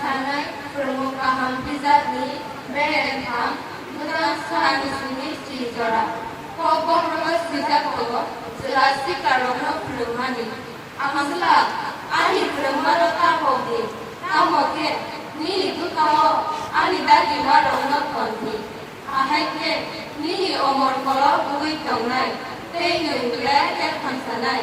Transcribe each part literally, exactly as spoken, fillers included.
Sanai phwrwngmung kaham bijakni bereng thang, bwtang sani simi chi jora. Kok bokhorogo swijak tongo, chwla sikarokno phwrwngmani. Angsla, ani phwrwngmano ta pok di, tamo khe nini bwkhao ani dagimarokno ton di. Ahai khe nini omor kolok wngwi tongnai tei nwng belai khe hamsanai.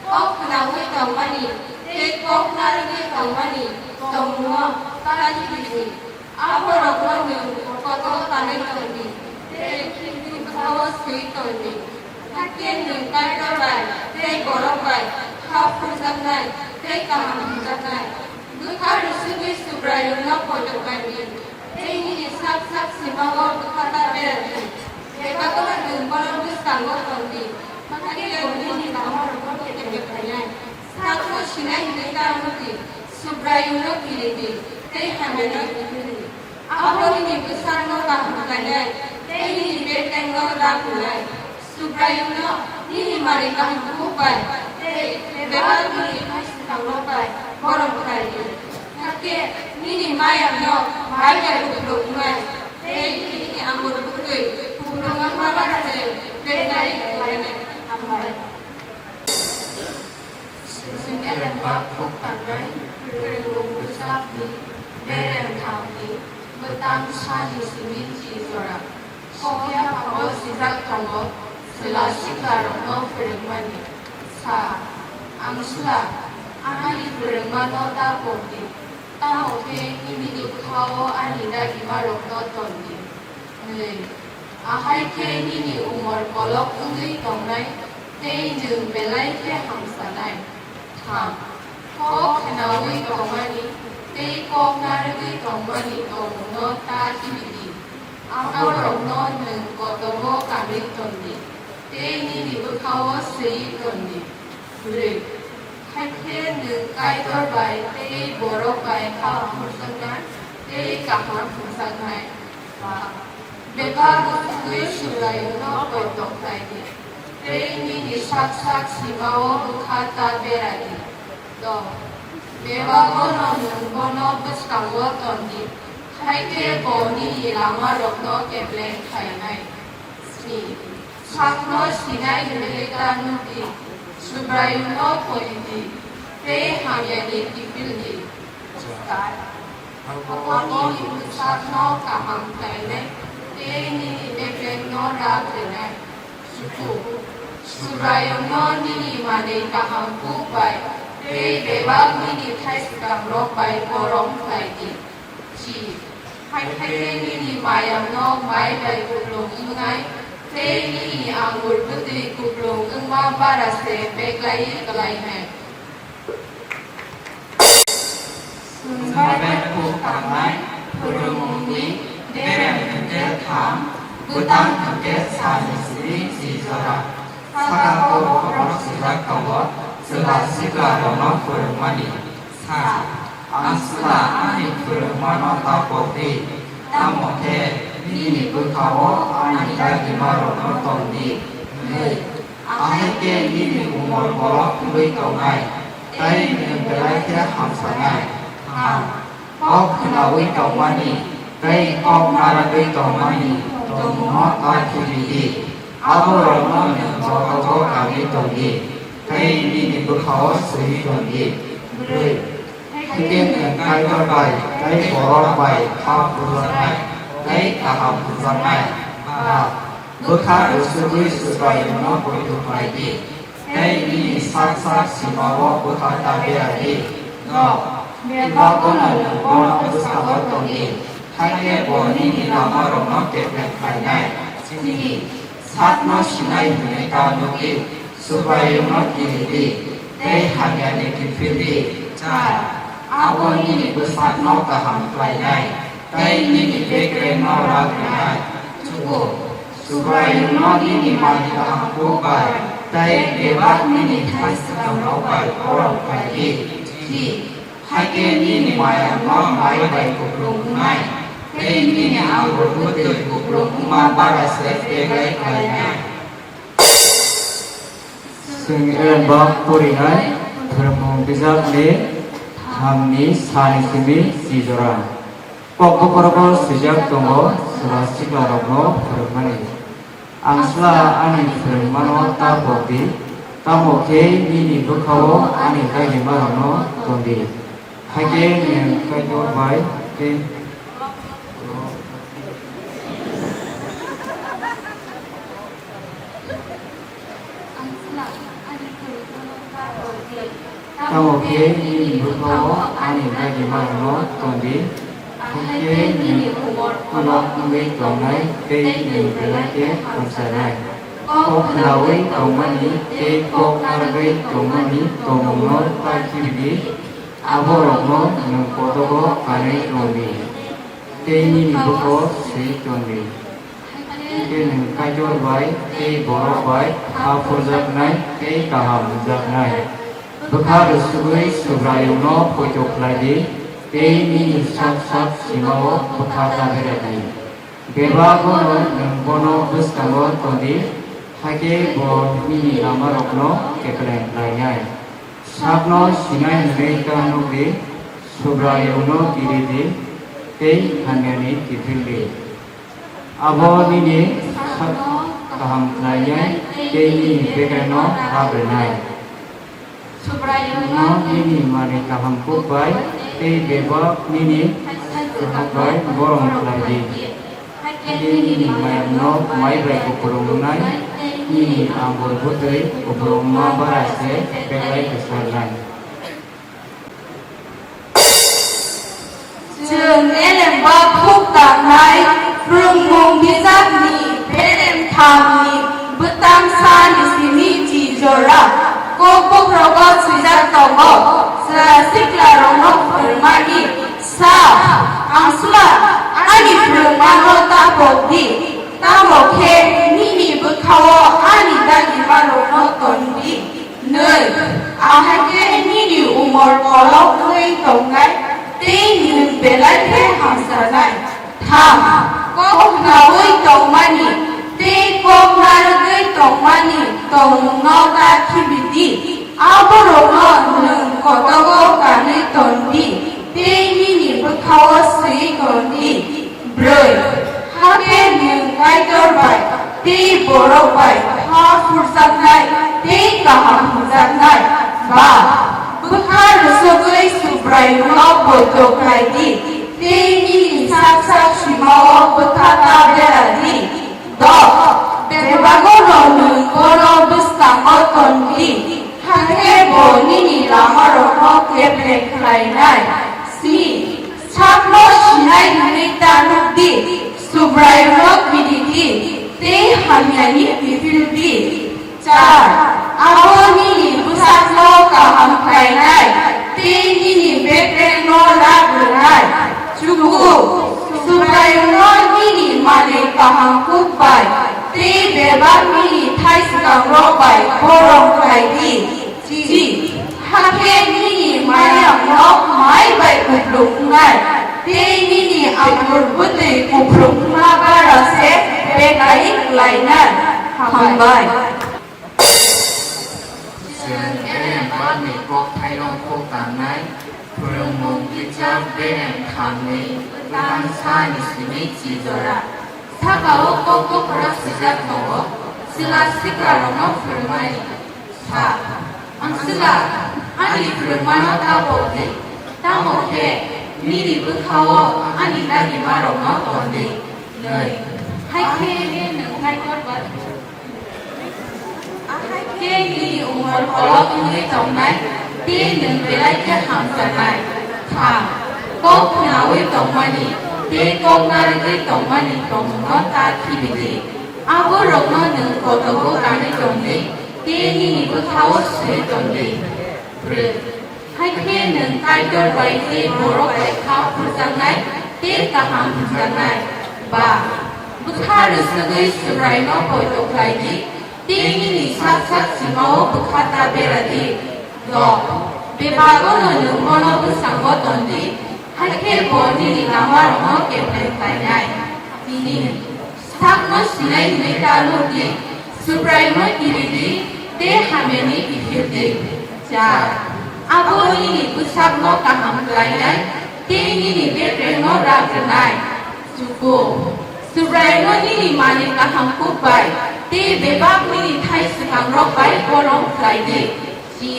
Kok khnaui tongmani tei kok narwgwi tongmani tongmungo ta khibi di. Aborokno nwng kotogo kanwi ton di tei bwkhao swi ton di. Hakhe nwng Kaitor bai tei borok bai kha phurjaknai tei kaham hwnjaknai. Bwkha rwsugwi Subraiyungno poito khlai di. Tei nini sak sak simao bwkha ta bera di. Bebakno nwng bono bwskango ton di. Hakhe bo nini lamarokno kebeng khlainai. Sakno sinai hwnwi ta wng di. Subraiyungno kiri di. Tei hamyani wngwi di. Abo nini bwsakno kaham khlainai. Tei nini bekrengno rak rwnai. Subraiyungno nini manwi kaham kuk bai tei bebak nini hai swkangrok bai borom khlai di. Hakhe nini mayamno mai bai kupulung wngnai tei nini angur bwtwi kupulung wngma bai se berai khlainai. Hambai. Sini lemba kuk tangnai, rimung bwsakni, bereng thangni, bwtang sani simi chi jora. Kokya phango sijak tongo, chwla sikarokno phwrwngmani. Sa, angsla, ani phwrwngmano ta pok di, tamo khe nini bwkhao ani dagimarokno ton di. Nwi, ahai khe nini umor kolok wngwi tongnai tei nwng belai khe hamsanai. Tham, kok khnaui tongmani tei kok narwgwi tongmani tongmungno ta khibi di. Aborokno nwng kotogo kanwi ton di tei nini bwkhao swiwi ton di. Bwrwi, hakhe nwng Kaitor bai tei borok bai kha phurjaknai tei kaham hwnjaknai. Ba, bebak wngwi Subraiyungno poito khlai di, tei nini sak sak simao bwkha ta bera di. Do, bebak bono nwng bono bwskango ton di, hakhe bo nini lamarokno kepleng khlainai. Sni, sakno sinai hwnwi ta nuk di, Subraiyungno pori di, tei hamyani kiphil di. Chwtai. Abo nini bwsakno kaham khlainai tei nini bekrengno rak rwnai. Chuku, Subraiyungno nini manwi kaham kuk bai tei bebak nini thai swkangrok bai borom khlai di. Chi, hakhe nini mayamno mai bai kupulung wngnai tei nini angur bwtwi kupulung wngma bara se beklaiwi klainai. Chwng bai kuk tangnai phwrwngmungni berem hwnkhe tham, bwtang hwnkhe sani simi chi jora. Saka kok bokhorok swijak tongo, chwla sikarokno phwrwngmani. Sa, angsla ani phwrwngmano ta pok di, tamo khe nini bwkhao ani dagimarokno ton di. Nwi, ahai khe nini umor kolok wngwi tongnai, tei nwng belai khe hamsanai. Ham, kok khnaui tongmani tei kok narwgwi tongmani tongmungo ta khibi di. Aborokno nwng kotogo kanwi ton di tei nini bwkhao swiwi ton di. Bwrwi, hakhe nwng Kaitor bai tei borok bai kha phurjaknai tei kaham hwnjaknai. Ba, bwkha rwsugwi Subraiyungno poito khlai di. Tei nini sak sak simao bwkha ta bera di. No, bebak bono nwng bono bwskango ton di, hakhe bo nini lamarokno kepleng khlainai. Sni, sakno sinai hwnwi ta nuk di, Subraiyungno kiri di, tei hamyani kiphil di. Char, abo nini bwsakno kaham khlainai tei nini bekrengno rak rwnai. Chuku, Subraiyungno nini manwi kaham kuk bai tei bebak nini thai swkangrok bai borom khlai di. Thi, hakhe nini mayamno mai bai kupulung wngnai tei nini angur bwtwi kupulung wngma bara se beklai khlainai. Chwng emba porinai phwrwngmung bijakni Hamni sani simi chijora. Kok bokhorogo swijak tongo, chwla siklarokno phwrwngmani. Ang chwla ani phwrwngmano ta pok di, tamo khe nini bwkhao ani dagimarokno ton di. Hakhe nwng Kaitor bai tei Tamo khe nini bwkhao ani dagimarokno ton di, hakhe nini umor kolok wngwi tongnai tei nwng belai khe hamchanai. Kok khnaui tongmani tei kok narwgwi tongmani tongmungno ta khibi di, aborokno nwng kotogo kanwi ton di, tei nini bwkhao swi ton di. Hakhe nwng Kaitor bai tei borok bai kha phurjaknai tei kaham hwnjaknai. Bwkha rwsugwi Subraiyungno poito khlai di, tei nini sak sak simao bwkha ta bera di. Bebak bono nwng bono bwskango ton di, hakhe bo nini lamarokno kepleng khlainai. Sakno sinai hwnwi ta nuk di, Subraiyungno kiri di, tei hamyani kiphil di. Abo nini sakno kaham khlainai tei nini bekreno hap rwnai. Subraiyungno nini manwi kaham kuk bai tei bebak nini kaham bai borom khlai di. Hakhe nini mayamno mai bai kupulung wngnai, nini angur bwtwi kupulung wngma bara se belai kwsarnai. Chwng elemba khuk tangnai Phrwngmung bijakni berem thamni bwtang sani simi chi jora kok bokhorogo swijak tongo, chwla siklarokno phwrwngmani sa, ang chwla ani phwrwngmano ta pok di, tamo khe nini bwkhao ani dagimarokno ton di. Nwi, ahai khe nini umor kolok wngwi tongnai tei nwng belai khe hamchanai. Tham, kok khnaui tongmani tei kok narwgwi tongmani tongmungno ta khibi di, aborokno nwng kotogo kanwi ton di tei nini bwkhao swi ton di. Brwi, hakhe nwng Kaitor bai tei borok bai kha phurjaknai tei kaham hwnjaknai, ba bwkha rwsugwi Subraiyungno poito khlai di, tei nini sak sak simao bwkha ta bera di. Dok, bebagono nwng bono bwskango ton di, hakhe bo nini lamarokno kepleng khlainai. Sni, sakno sinai hwnwi ta nuk di, Subraiyungno kiri di, tei hamyani kiphil di. Char, abo nini bwsakno kaham khlainai tei nini bekrengno rak rwnai. Chubu, Subraiyungno nini manwi kaham kuk bai tei bebak nini thai swkangrok bai borom khlai di. Chi, hakhe nini mayamno mai bai kupulung wngnai tei nini angur bwtwi kupulung wngma bara se bekai klainai. Hambai. Chwng elembarni kokthaino khuk tangnai, Phrwngmung Bichar berem thamni bwtang sani simi chi jora. Saka-o kok bokhorok swijak tongo, chwla sikrarokno phwrwngmani. Sa, ang chwla, ani phwrwngmano ta pok di, tamo khe nini bwkha-o ani dagimarokno ton di. Nwi, hai khe nwng Kaitor bai Ahai khe nini umor kolok wngwi tongnai, tei nwng belai khe hamchanai. Tham, kok khnaui tongmani tei kok narwgwi tongmani tongmungno ta khibi di. Aborokno nwng kotogo kanwi ton di, tei nini bwkha-o swi ton di. Brwi, hai khe nwng Kaitor bai tei borok bai kha phurjaknai tei kaham hwnjaknai. Ba, bwkha rwsugwi Subraiyungno poito khlai di, tei nini sak sak sima-o bwkha ta bera di. Dok, bebagono nwng bono bwskango ton di, hai khe bo nini lamarokno kepleng khlainai. Tini, sakno sinai hwnwi ta nuk di, Subraiyungno kiri di, tei hamyani kiphil di. Char. Abo nini bwsakno kaham khlainai tei nini bekrengno rak rwnai. Chuku, Subraino nini manwi kaham kuk bai tei bebak nini thai swkangrok bai borom khlai di. Chi.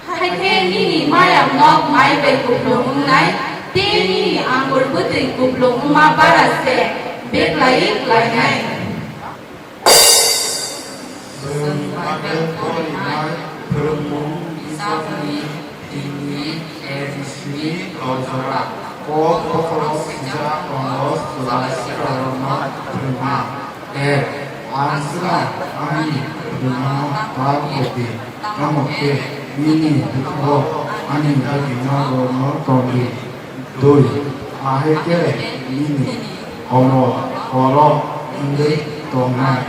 Hai khe nini mayamno mai bai kupulung wngnai tei nini angur bwtwi kupulung wngma bara se beklai khlainai. Chwng Bible porinai phwrwngmung bisapni thwngni A B C ni torjora. Kok bokhorok sijak tongo chwla sikarokno phwrwngma. A. Ang swkang ani phwrwngmano ta kok di, tamo khe nini bwkhao ani dagima rokno ton di. Dui. Ahai khe nini omor kolok wngwi tongnai,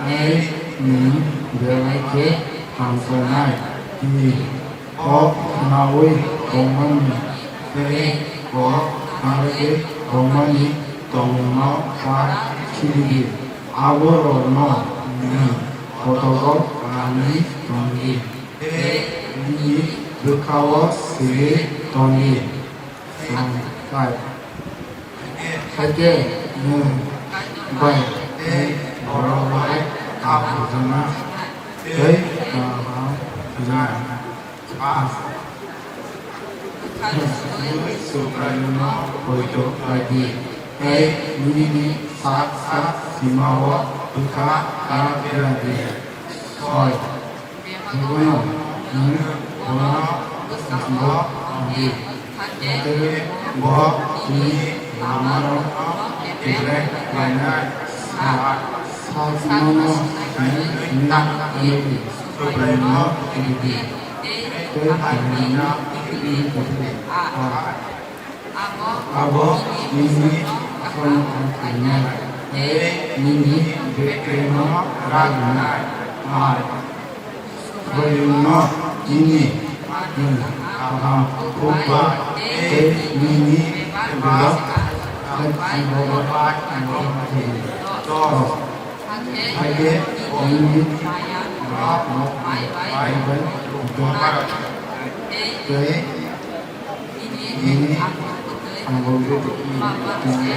tei nwng belai khe hamjaknai. Tini kok khnaui tongmani tei kok khnarwgwi tongmani tongmungno ta khibi di. Aborokno nwng kotogo kanwi tong di tei nini bwkhao swiwi ton di. Chwng bai. Hakhe nwng bai tei borok bai kaham rwjakna tei kaham rwjakna. Paanch. Subraiyungno poito khlai di tei nini sak sak simao bwkha ta bera di. Soi. Bebakno nwng bono bwskango tong di, hakhe bo nini lamarokno kepleng khlainai. Sa-, sakno sinai hwnwi ta wngwi di, Subraiyungno khibi di, tei hamyani khibi di. Abo nini aswkno khainai tei nini bekrengno rak rwnai. Hai, Subraiyungno nini, hmm, kaham kuk bai tei nini bebak khairokno bai. Hakhe nini mayam nok bai bai tei nini angur bwtwi.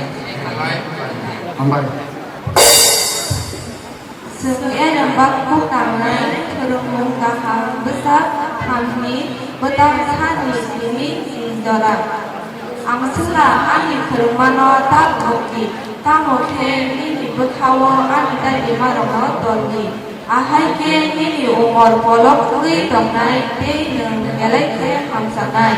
Hambai. Chwng Eren bakhu tangnai, phwrwngmung kaham bwsa thamni bwtang sani simi jora. Ang swkang ani phwrwngmano ta kok di, tamo khe nini bwkhao ani dagimarokno ton di. Ahai khe nini umor kolok wngwi tongnai tei nwng belai khe hamjaknai.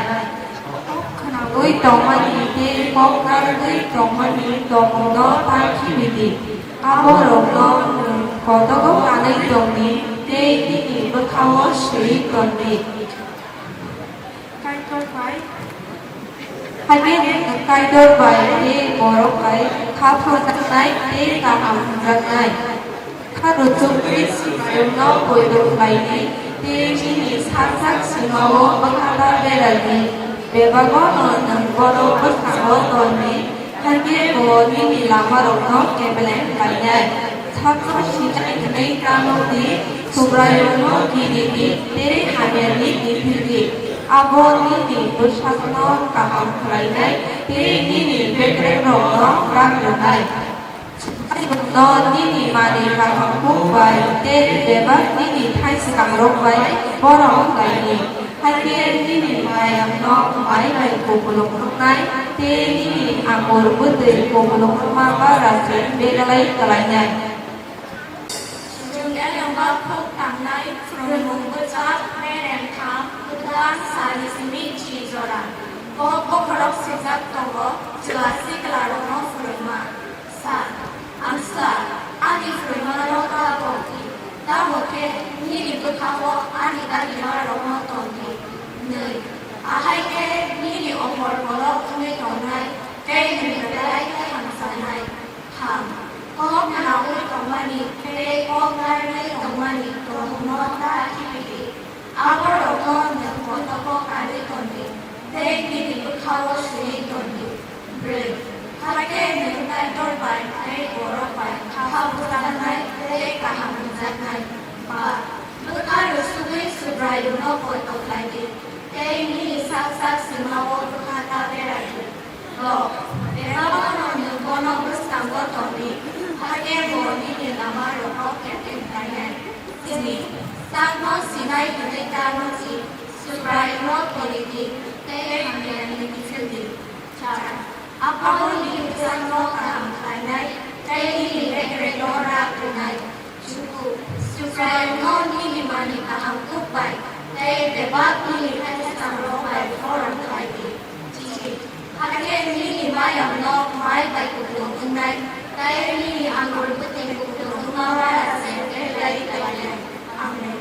Kok khnaui tongmani tei kok narwgwi tongmani tongmungno ta khibi di. Aborokno nwng kotogo kanwi tong di tei nini bwkhao swiwi ton di. Kaitor bai. Hakhe nwng Kaitor bai tei borok bai kha phojaknai tei kaham hwnjaknai. Kha rwchukwi Subraiyungno poito khlai di tei nini sak sak simao bwkha ta bera di. Bebago'-no nwng bono bwskango ton di, hakhe bo nini lamarokno kepleng khlainai. Sakno sinai hwnwi ta nuk di, Subraiyungno kiri di tei hamyani kiphil di. Abo nini bwsakno kaham khlainai tei nini bekrengrokno rak rwnai. Subraiyungno nini manwi kaham kuk bai tei bebak nini thai swkangrok bai borom khlai di. Hakhe nini mayamno mai bai kupulung wngnai tei nini angur bwtwi kupulung wngma bara se beglai khlainai. Chwng elengba khuk tangnai, phwrwngmung bwchak, mereng tham, kwtal, sari simi chi jora. Kok bokhorok swijak tongo, chwla siklarokno phwrwngma. Sa, ang sa, ani phwrwngmarok ta kok di, tamo khe nini bwkhao ani dagimarokno ton di. Nwi, ahai khe nini omor kolok wngwi tongnai, tei nwng belai khe hamjaknai. Tham, kok khnaui tongmani tei kok narwgwi tongmani tongmungno ta khibi di. Aborokno nwng kotogo kanwi ton di, tei nini bwkhao swiwi ton di. Brwi, hakhe nwng Kaitor bai tei borok bai kha phujaknai tei kaham hwnjaknai. Ba, bwkha rwsugwi Subraiyungno poito khlai di, Tei nini sak sak simao bwkha ta berai di. Rok, bebak phano nwng bono bwskango tong di, hakhe bo nini lamarokno khekleng khlainai. Sini, sakno sinai hwnwi ta nuji, Subraiyungno toli di tei hamyani kiphil di. Char, Aphano nini bwsakno kaham khlainai tei nini bekreno rak rwnai. Chuku, Subraiyungno nini manwi kaham kuk bai tei bebak nini khaisrangrok bai khorang khlai di. Chichi, hakhe nini mayamno mai bai kupulung wngnai tei nini angur bwtwi kupulung wngma wara se belai khlainai. Amen.